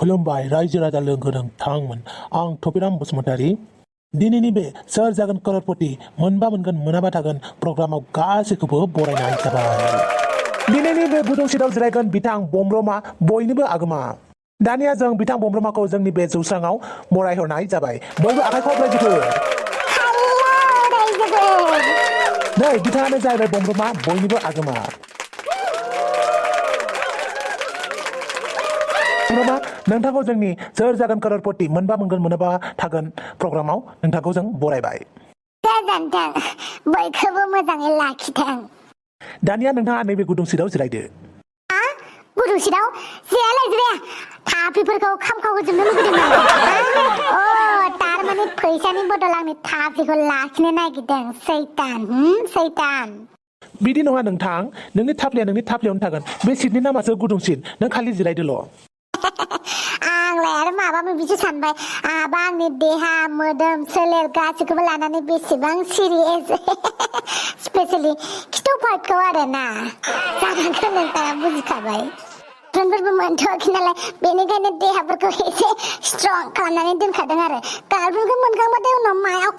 खुलुमबाय रायजो राजा लोगो नोंथांमोन आं थपिराम बसुमतारी दिनैनि बे सोर जागोन करोड़पति मोनबा मोनगोन मोनाबा थागोन प्रग्रामाव गासैखौबो बरायनाय जाबाय। दिनैनि बे गुदुं सिटआव जिरायगोन बिथां बमब्रमा बयनिबो आगोमा। दानिया जों बिथां बमब्रमाखौ जोंनि बे जौस्राङाव बरायहरनाय जाबाय। बयबो आखाइखौ रायजोफोर नै बिथाङानो जाहैबाय बमब्रमा बयनिबो आगोमा। बमब्रमा नोंथांखौ जोंनि सोर जागोन करोड़पति मोनबा मोनगोन मोनाबा थागोन प्रग्रामाव नोंथांखौ जों बरायबाय। गोजोनथों बयखौबो मोजाङै लाखिथों। दानिया नोंथाङा नैबे गुदुं सिटआव जिरायदो। गुदुं सिटआव जिरायालाय जिराया थाफ्लिफोरखौ खामखाव होजोबनो लुगैदों नामा? थारमाने फैसानि बदल आंनि थाफ्लिखौ लाखिनो नागिरदों सैतान। बिदि नङा नोंथां नोंनि थाफ्लिया नोंनि थाफ्लियावनो थागोन। बे सिटनि नामासो गुदुं सिट नों खालि जिरायदोल'। आंलाय आरो माबा माबिसो सानबाय आंनि देहा मोदोम सोलेर गासैखौबो लानानै बेसेबां सिरियास स्पेशेलि खिथु पार्टखौ आरो ना जानांगौ नोंथाङा बुजिखाबाय। ट्रेनफोरबो मोनथ'वाखै नालाय बेनिखायनो देहाफोरखौ एसे स्ट्रं खालामनानै दोनखादों आरो गार्लफ्रेन्डखौ मोनखांबाथाय उनाव मायाव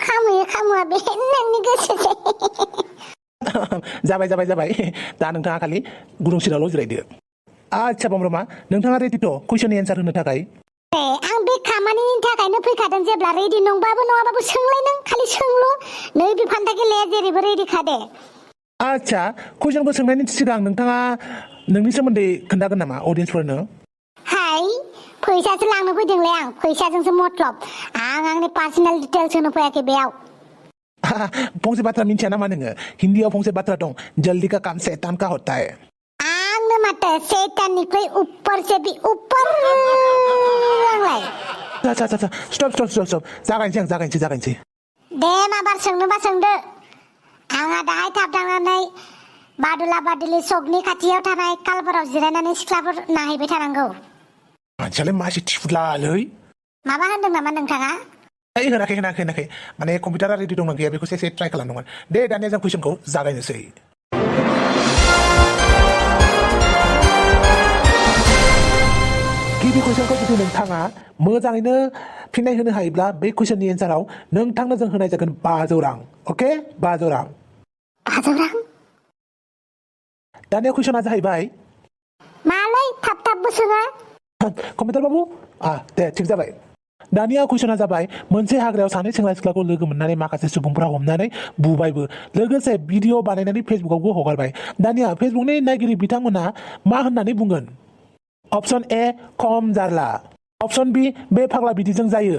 खामोआ बे नोंनि गोसोसै। जाबाय दा नोंथाङा खालि गुदुं सिटआवल' जिरायदो। आच्छा बमब्रमा नोंथाङा रेडिथ' कुइसननि एन्सार होनो थाखाय? आं बे खामानिनि थाखायनो फैखादों जेब्ला रेडि नंबाबो नङाबाबो सोंलाय नों खालि सोंल' नैबे फान्था गेलेया जेरैबो रेडि खादे। आच्छा कुइसनखौ सोंनायनि सिगां नोंथाङा नोंनि सोमोन्दै खोन्थागोन नामा अडियन्सफोरनो? हाय फैसासो लांनो फैदोंलै आं फैसाजोंसो मतलब आं आंनि पार्सनेल डिटेल्स होनो फैयाखै बेयाव। फंसे बाथ्रा मिन्थिया नामा नोङो? हिन्दीआव फंसे बाथ्रा दं जल्दी का काम शैतान का होता है। आंनो माथो शैताननिख्रुइ ऊपर से भी ऊपर आंलाय। स्टप जागायनोसै। दे माबार सोंनोबा सोंदो। आंहा दाहाय थाबथांनानै बादुला बादुलि सकनि खाथियाव थानाय कालबाराव जिरायनानै सिख्लाफोर नायहैबाय थानांगौ। मानसियालाय मासि थिफुलालै। माबा होनदों नामा नोंथाङा? होनाखै माने कम्पिउटारा रेडि दंना गैया बेखौसो एसे ट्राइ खालामदोंमोन। दे दानिया जों कुइसनखौ जागायनोसै। गिबि कुइसनखौ जुदि नोंथाङा मोजाङैनो फिननाय होनो हायोब्ला बे कुइसननि एन्साराव नोंथांनो जों होनाय जागोन 500 रां। अके 500 रां। 500 रां? दानिया कुइसना जाहैबाय मालै थाब सोङा। कम्पिउटार बाबु दे थिग जाबाय। दानिया कुइसना जाबाय मोनसे हाग्रायाव सानै सेंग्रा सिख्लाखौ लोगो मोननानै माखासे सुबुंफोरा हमनानै बुबायबो लोगोसे भिडिअ बानायनानै फेसबुकआवबो हगारबाय। दानिया फेसबुकनि नायगिरि बिथांमोना मा होननानै बुंगोन? अपसन ए खम जारला, अपसन बी बे फाग्ला बिदिजों जायो,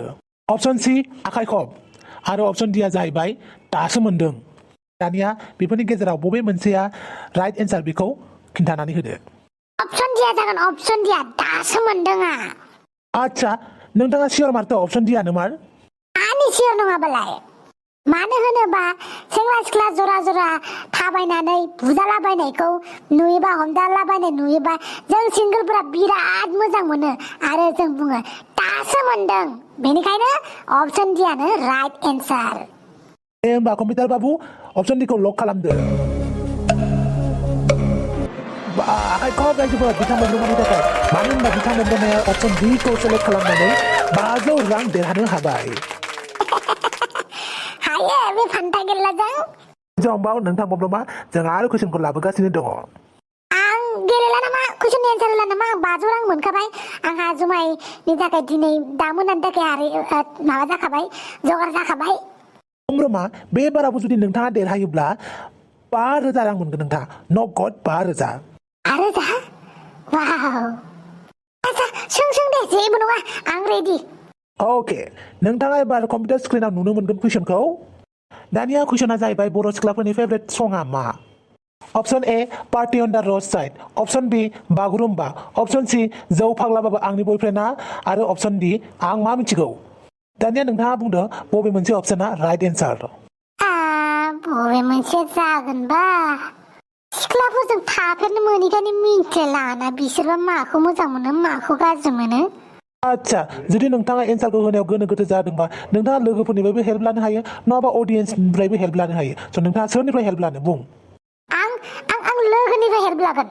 अपसन सी आखाइ खब आरो अपसन डीआ जाहैबाय दासो मोनदों। दानिया बेफोरनि गेजेराव बबे मोनसेया राइट एन्सार बेखौ खिन्थानानै होदो। अपसन डीआ जागोन अपसन डीआ दासो मोनदोंआ। आच्छा नोंथाङा सियर मारथ' अपसन डीआनो मार? आंनि सियर नङाबालाय मानो होनोबा सेंग्रा सिख्ला जरा थाबायनानै बुजालाबायनायखौ नुयोबा हमजालाबायनाय नुयोबा जों सिंगोलफोरा बिराद मोजां मोनो आरो जों बुङो दासो मोनदों। बेनिखायनो अपसन डीआनो राइट एन्सार। दे होमबा कम्पिउटार बाबु अपसन डीखौ लक खालामदो। आखाइ खब रायजोफोर बिथां बमब्रमानि थाखाय मानो होनबा बिथां बमब्रमाया अपसन डीखौ सेलेक्ट खालामनानै 500 रां देरहानो हाबाय। हायो बे फान्था गेलेलाजों। जाउनबाव नोंथां बमब्रमा जों आरो कुइसनखौ लाबोगासिनो दङ। आं गेलेला नामा कुइसननि एन्सार होला नामा आं 500 रां मोनखाबाय। आंहा जुमायनि थाखाय दिनै दा मोनानि थाखाय माबा जाखाबाय जगार जाखाबाय। बमब्रमा बे बारावबो जुदि नोंथाङा देरहायोब्ला 5000 रां मोनगोन नोंथाङा नगद 5000। आरो जा वाव आच्छा सों दे जेबो नङा आं रेडि। अके नोंथाङा एबार कम्पिउटार स्क्रिनाव नुनो मोनगोन कुइसनखौ। दानिया कुइसना जाहैबाय बर' सिख्लाफोरनि फेभरेट सङा मा? अपसन ए party on the road side, option B Bagurumba, option C जौ फाग्लाबाबो आंनि बयफ्रेन्डआ आरो अपसन डी आं मा मिथिगौ। दानिया नोंथाङा बुंदो बबे मोनसे अपसना राइट एन्सार। बबे मोनसे जागोनबा सिख्लाफोरजों थाफेरनो मोनैखायनो मिन्थिलाना बिसोरबा माखौ मोजां मोनो माखौ गाज्रि मोनो। आच्छा जुदि नोंथाङा एन्सारखौ होनायाव गोनो गोथो जादोंबा नोंथाङा लोगोफोरनिफ्रायबो हेल्प लानो हायो नङाबा अडियन्सनिफ्रायबो हेल्प लानो हायो। स' नोंथाङा सोरनिफ्राय हेल्प लानो बुं? आं लोगोनिफ्राय हेल्प लागोन।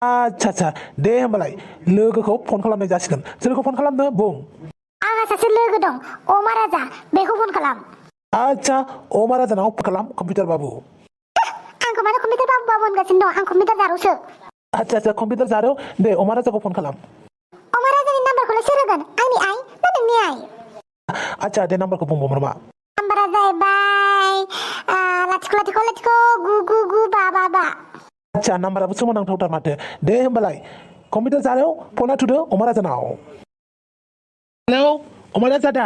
आच्छा दे होमबालाय लोगोखौ फन खालामनाय जासिगोन सोरखौ फन खालामनो बुं आंहा सासे लोगो दं अमा राजा बेखौ फन खालाम आच्छा अमा राजानाव फन खालाम कम्पिउटार बाबु आंखौ मानो कम्पिउटार बाबु होनगासिनो दं आं कम्पिउटार जारौसो आच्छा कम्पिउटार जारौ दे अमा राजाखौ फन खालाम अमा राजानि नाम्बारखौलाय सोर होगोन आंनि आइ ना नोंनि आइ आच्छा दे नाम्बारखौ बुं बमब्रमा नाम्बारा जाहैबाय लाथिख' लाथिख' लाथिख' 999 आच्छा नाम्बाराबो सोमोनांथावथार माथो दे होमबालाय कम्पिउटार जारौ फना थुदो अमा राजानाव हेलौ अमा राजा दा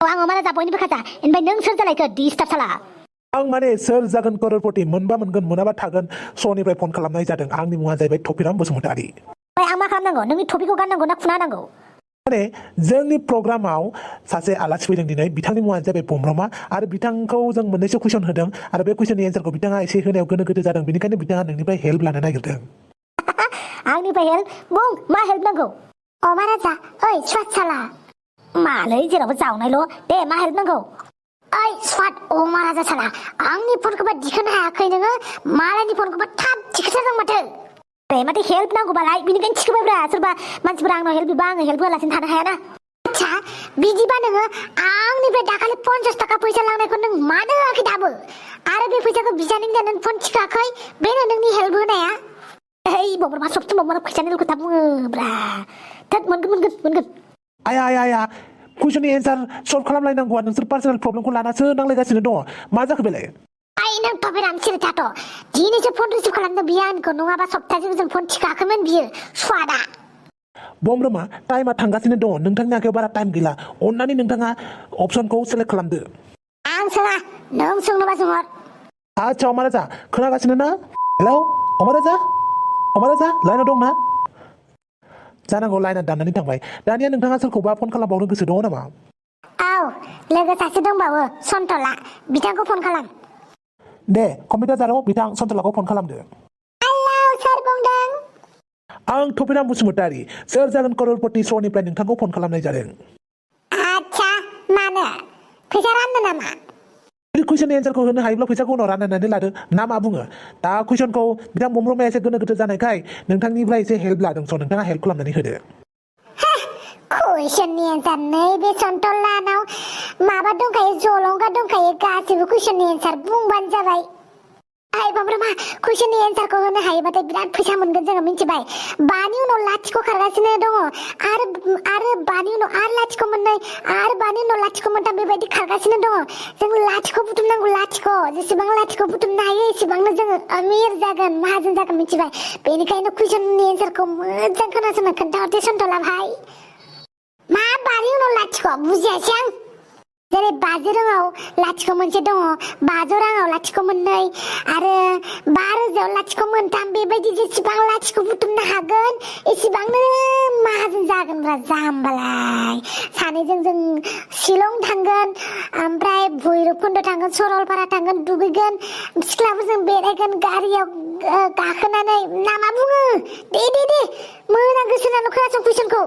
आं अमा राजा बयनिबो खाजा ओमफ्राय नों सोर जालायखो डिस्टार्ब साला आं माने सोर जागोन करोड़पति मोनबा मोनगोन मोनाबा थागोन श'निफ्राय फन खालामनाय जादों आंनि मुङा जाहैबाय टपिराम बसुमतारी ओमफ्राय आं मा खालामनांगौ नोंनि टपिकखौ गाननांगौ ना खुना होनांगौ माने जोंनि प्रग्रामाव सासे आलासि फैदों दिनै बिथांनि मुङानो जाबाय बमब्रमा आरो बिथांखौ जों मोननैसो कुइसन होदों आरो बे कुइसननि एन्सारखौ बिथाङा एसे होनायाव गोनो गोथो जादों बेनिखायनो बिथाङा नोंनिफ्राय हेल्प लानो नागिरदों आंनिफ्राय हेल्प बुं मा हेल्प नांगौ अमा राजा ओइ स्वाद साला मालै जेरावबो जावनायल' दे मा हेल्प नांगौ ओइ स्वाद अमा राजा साला आंनि फनखौबा दिखोनो हायाखै नोङो मालायनि फनखौबा थाब दिखोथारदों माथो माथो हेल्प नांगौबालाय बिनिखायनो थिखोबायब्रा सोरबा मानसिफोरा आंनाव हेल्प बिबा आङो हेल्प होआलासिनो थानो हायाना आच्छा बिदिबा नोङो आंनिफ्राय दाखालि 50 थाखा फैसा लांनायखौ नों मानो होआखै दाबो आरो बे फैसाखौ बिजानो जानानै फन थिखाखै बेनो नोंनि हेल्प होनाया ओइ बमब्रमा सब समाव फैसानि खोथा बुङोब्रा थोद मोनगोन आया कुइसननि एन्सार सल्भ खालामलायनांगौआ नोंसोर पार्सनेल प्रब्लेमखौ लानासो नांलायगासिनो दङ मा जाखो बेलाय आइ नों टपिराम सिरि थाथ' दिनैसो फन रिसिभ खालामदों बियो आंखौ नङाबा सप्तासेजों जों फन थिखाखैमोन बियो स्वादा बमब्रमा टाइमा थांगासिनो दङ नोंथांनि आखायाव बारा टाइम गैला अन्नानै नोंथाङा अपसनखौ सेलेक्ट खालामदो आं सोङा नों सोंनोबा सोंहर आच्छा अमा राजा खोनागासिनो ना हेलौ अमा राजा लाइनाव दं ना जानांगौ लाइना दाननानै थांबाय दानिया नोंथाङा सोरखौबा फन खालामबावनो गोसो दङ नामा औ लोगो सासे दंबावो सन्तला बिथांखौ फन खालाम दे कम्पिउटार जाराव बिथां सन्तलाखौ फन खालामदो हेलौ सोर बुंदों आं टपिराम बसुमतारी सोर जागोन करोड़पति श'निफ्राय नोंथांखौ फन खालामनाय जादों आच्छा मानो फैसा राननो नामा बे कुइसननि एन्सारखौ होनो हायोब्ला फैसाखौ उनाव राननानै लादो ना मा बुङो दा कुइसनखौ बिथां बमब्रमाया एसे गोनो गोथो जानायखाय नोंथांनिफ्राय एसे हेल्प लादों स' नोंथाङा हेल्प खालामनानै होदो कुइसननि एन्सार नैबे सन्तलानाव माबा दंखायो जलंगा दंखायो गासिबो कुइसननि एन्सार बुंबानो जाबाय आइ बमब्रमा कुइसननि एन्सारखौ होनो हायोबाथाय बिराद फैसा मोनगोन जोङो मिथिबाय 5नि उनाव लाथिख' खारगासिनो दङ आरो 5नि उनाव आरो लाथिख' मोननै आरो 5नि उनाव लाथिख' मोनथाम बेबायदि खारगासिनो दङ जों लाथिख' बुथुमनांगौ लाथिख' जेसेबां लाथिख' बुथुमनो हायो एसेबांनो जोङो अमिर जागोन माहाजोन जागोन मिथिबाय बेनिखायनो कुइसननि एन्सारखौ मोजां खोनासंना खोन्थाहरदे सन्तला भाइ मा 5नि उनाव लाथिख' बुजियासै आं जेरै 50 राङाव लाथिख' मोनसे दङ 500 राङाव लाथिख' मोननै आरो 5,000आव लाथिख' मोनथाम बेबायदि जेसेबां लाथिख' बुथुमनो हागोन एसेबांनो माहाजोन जागोनब्रा जाम्बालाय सानैजों जों शिलं थांगोन ओमफ्राय भैरबकुन्द थांगोन सरलपारा थांगोन दुगैगोन सिख्लाफोरजों बेरायगोन गारियाव गाखोनानै ना मा बुङो दे मोजां गोसो होनानै खोनासं कुइसनखौ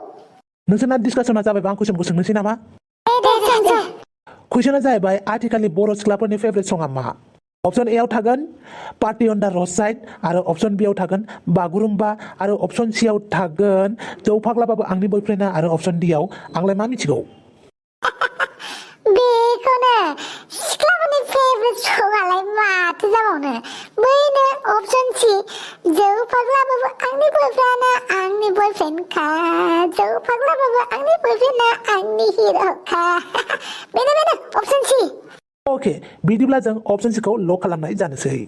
नोंसोरना डिसकासना जाबायबा आं कुइसनखौ सोंनोसै नामा दे कुइसना जाहैबाय आथिखालनि बर' सिख्लाफोरनि फेभरेट सङा मा अपसन ए आव थागोन पार्टि अन द रड साइड आरो अपसन बि आव थागोन बागुरुम्बा आरो अपसन सि आव थागोन जौ फाग्लाबाबो आंनि बयफ्रेन्डा आरो अपसन डि आव आंलाय मा मिथिगौ बेखौनो सिख्लाफोरनि फेभरेट श'आलाय माथो जाबावनो बैनो अपसन सि जौ फाग्लाबाबो आंनि बयफ्रेन्डा आंनि बयफ्रेन्डखा जौ फाग्लाबाबो आंनि बयफ्रेन्डा आंनि हिर'खा बेनो अपसन सि अके बिदिब्ला जों अपसन सिखौ लक खालामनाय जानोसै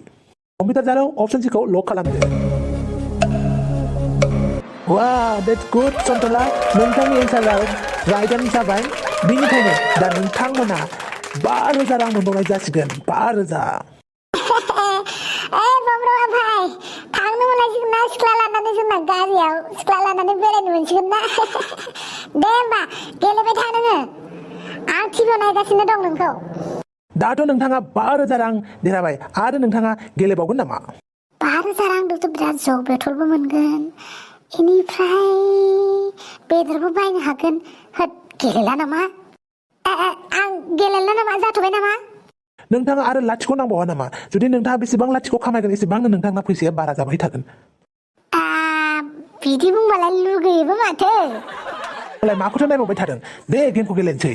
कम्पिउटार जाराव अपसन सिखौ लक खालामदो वाव दैट्स गुड सन्तला नोंथांनि एन्सारा राइटआनो जाबाय बेनिखायनो दा नोंथांमोना 5,000 रां मोनबावनाय जासिगोन 5,000 बमब्रमा भाइ थांनो मोनलायसिगोन ना सिख्ला लानानै जोंना गारियाव सिख्ला लानानै बेरायनो मोनसिगोन ना दे होमबा गेलेबाय था नोङो आं टिभिआव नायगासिनो दं नोंखौ दाथ' नोंथाङा 5,000 रां देरहाबाय आरो नोंथाङा गेलेबावगोन नामा 5,000 रांजोंथ' बिराद जौ बेटलबो मोनगोन बेनिफ्राय बेदरबो बायनो हागोन होद गेलेला नामा आं गेलेला नामा जाथ'बाय नामा नोंथाङा आरो लाथिख' नांबावा नामा जुदि नोंथाङा बेसेबां लाथिख' खामायगोन एसेबांनो नोंथांना फैसाया बारा जाबाय थागोन बिदि बुंबालाय लुगैयोबो माथो होमबालाय माखौथो नायबावबाय थादों दे गेमखौ गेलेनोसै